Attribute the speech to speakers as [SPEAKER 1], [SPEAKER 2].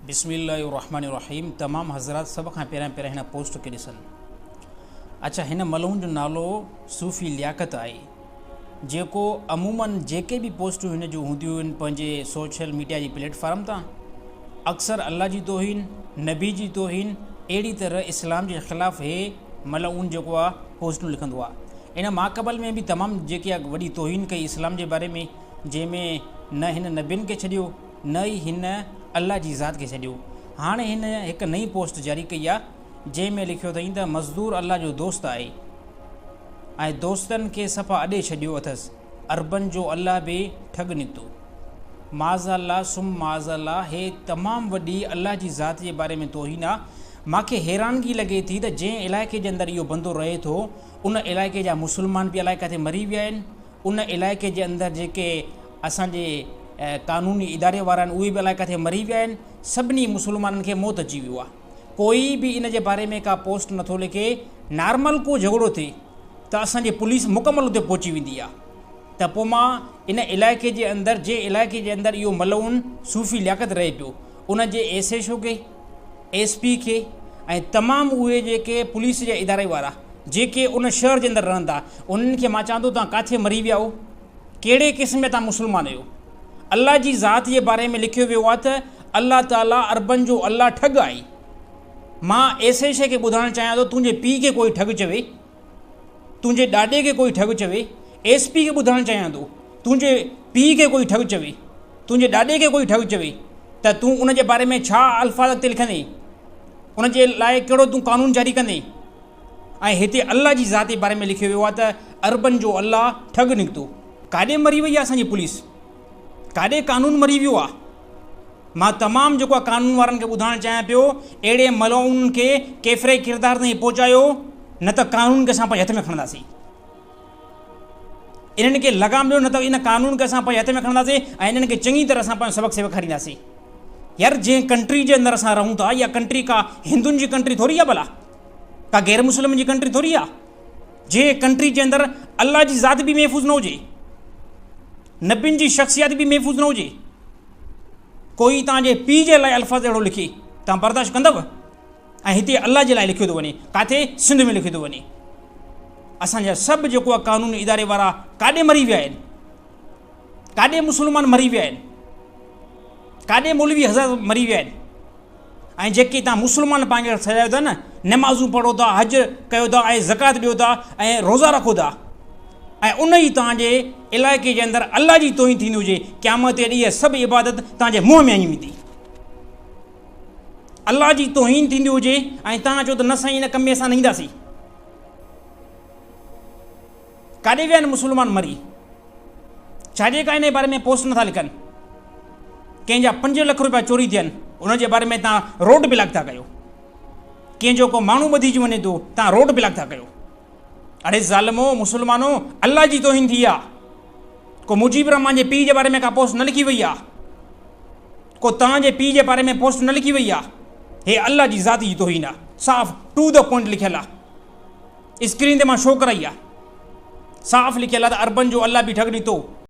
[SPEAKER 1] بسم الله الرحمن الرحيم تمام حضرات سڀ کان پهريان پهريان هن پوسٽ کي ڏسن. اڇا هن ملعون جو نالو صوفي لياقت آهي جيڪو عموماً جيڪي به پوسٽون هن جون هونديون آهن پنهنجي سوشل ميڊيا جي پليٽ فارم تان اڪثر الله جي توهين نبي جي توهين اهڙي طرح اسلام جي خلاف هي ملعون جيڪو آهي پوسٽون لکندو آهي ان ماقبل ۾ به تمام جيڪي وڏي توهين ڪئي اسلام جي باري ۾ جنهن ۾ نه هن نبين کي ڇڏيو نه ئي هن الله جي ذات کي ڇڏيو. هاڻي هن هڪ نئين پوسٽ جاري ڪئي آهي، جنهن ۾ لکيو اٿائين ته مزدور الله جو دوست آهي ۽ دوستن کي صفا اڏي ڇڏيو اٿس، عربن جو الله به ٺڳ نڪتو. معاذ الله ثم معاذ الله هي تمام وڏي الله جي ذات جي باري ۾ توهين آ. مانکي حيرانگي لڳي ٿي ته جنهن علائقي جي اندر اهو بندو رهي ٿو ان علائقي جا مسلمان به الائي ڪاٿي مري ويا آهن، ان علائقي جي اندر جيڪي اسان جي قانوني اداري وارا آهن اهي به الائي ڪاٿي مري ويا آهن. سڀني مسلمانن کي موت اچي ويو آهي. ڪوئي به ان جي باري ۾ ڪا پوسٽ نٿو لکي. نارمل ڪو جهڳڙو ٿئي ته اسان جي پوليس مڪمل اتي پهچي ويندي آهي ته پوء مان ان علائقي جي اندر جنهن علائقي جي اندر اهو ملعون صوفي لياقت رهي پيو ان جي ايس ايڇ او کي، ايس پي کي ۽ تمام اهي جيڪي پوليس جي اداري وارا جيڪي ان شهر جي اندر رهن ٿا انهن کي مان چوان ٿو توهان ڪاٿي مري ويا آهيو ڪهڙي قسم جا توهان مسلمان آهيو الله جي ذات جي باري ۾ لکيو ويو آهي ته الله تعالي عربن جو الله ٺڳ آهي مان ايس ايڇ کي ٻڌائڻ چاهيان ٿو تنهنجي پيء کي ڪوئي ٺڳ چوي تنهنجي ڏاڏي کي ڪوئي ٺڳ چوي ايس پي کي ٻڌائڻ چاهيان ٿو تنهنجي پيء کي ڪوئي ٺڳ چوي تنهنجي ڏاڏي کي ڪوئي ٺڳ چوي ته تون ان جي باري ۾ ڇا الفاظ اڳتي لکندين؟ ان جي لاء ڪهڙو تون قانون جاري ڪندين؟ ۽ هتي الله جي ذات جي باري ۾ لکيو ويو آهي ته عربن جو الله ٺڳ نڪتو. ڪاڏي مري وئي آهي اسان جي پوليس؟ ڪاڏي قانون مري ويو آهي؟ مان تمام جيڪو آهي قانون وارن کي ٻڌائڻ چاهيان پيو اهڙي ملعونن کي ڪيفري ڪردار تائين پهچايو نه ته قانون کي اسان پنهنجي هٿ ۾ کڻنداسين. انهن کي لغام ڏيو نه ته ان قانون کي اسان پنهنجي هٿ ۾ کڻنداسين ۽ انهن کي چڱي طرح اسان پنهنجو سبق سيکارينداسين. يار جنهن ڪنٽري جي اندر اسان رهون ٿا اها ڪنٽري ڪا هندن جي ڪنٽري ٿوري آهي ڀلا ڪا غير مسلمن جي ڪنٽري ٿوري آهي جنهن ڪنٽري جي اندر الله جي ذات به محفوظ نه هجي نبين جي شخصيات به محفوظ نه هجي ڪوئي تان جي پيء جي لاء الفاظ اهڙو لکي تان برداشت ڪندو؟ ۽ هتي الله جي لاء لکيو ٿو وڃي ڪاٿي سنڌ ۾ لکيو ٿو وڃي اسان جا سڀ جيڪو آهي قانوني اداري وارا ڪاڏي مري ويا آهن ڪاڏي مسلمان مري ويا آهن ڪاڏي مولوي حضرت مري ويا آهن ۽ جيڪي تان مسلمان پنهنجي سجايو ٿا نه نمازون پڙهو ٿا حج ڪيو ٿا ۽ زڪوات ڏيو ٿا ۽ روزا رکو ٿا ۽ ان ئي تان جي علائقي جي اندر الله جي توهين ٿيندي هجي قيامت ڏينهن سڀ عبادت تان جي منهن ۾ هنئي ويندي الله جي توهين ٿيندي هجي ۽ توهان چئو ته نه سائين ان ڪم ۾ اسان نه اينداسين. ڪاڏي ويا آهن مسلمان مري؟ ڇا جي ڪا ان باري ۾ پوسٽ نٿا لکن؟ ڪنهن جا 5 لک روپيا چوري ٿين ان جي باري ۾ توهان روڊ بلاڪ ٿا ڪيو. ڪنهن جو ڪو ماڻهو ٻڌيجي وڃي ٿو توهان روڊ بلاڪ ٿا ڪيو. اڙي ظالمو مسلمانو الله جي توهين ٿي آ. ڪو مجيب الرحمان جي پيء جي باري ۾ ڪا پوسٽ نه لکي وئي آ. ڪو توهان جي پيء جي باري ۾ پوسٽ نه لکي وئي آ. هي الله جي ذات جي توهين آ. صاف ٽو the point لکيل آ. اسڪرين تي مان شو ڪرائي آ. صاف لکيل آ ته عربن جو الله به ٺڳ ڏتو.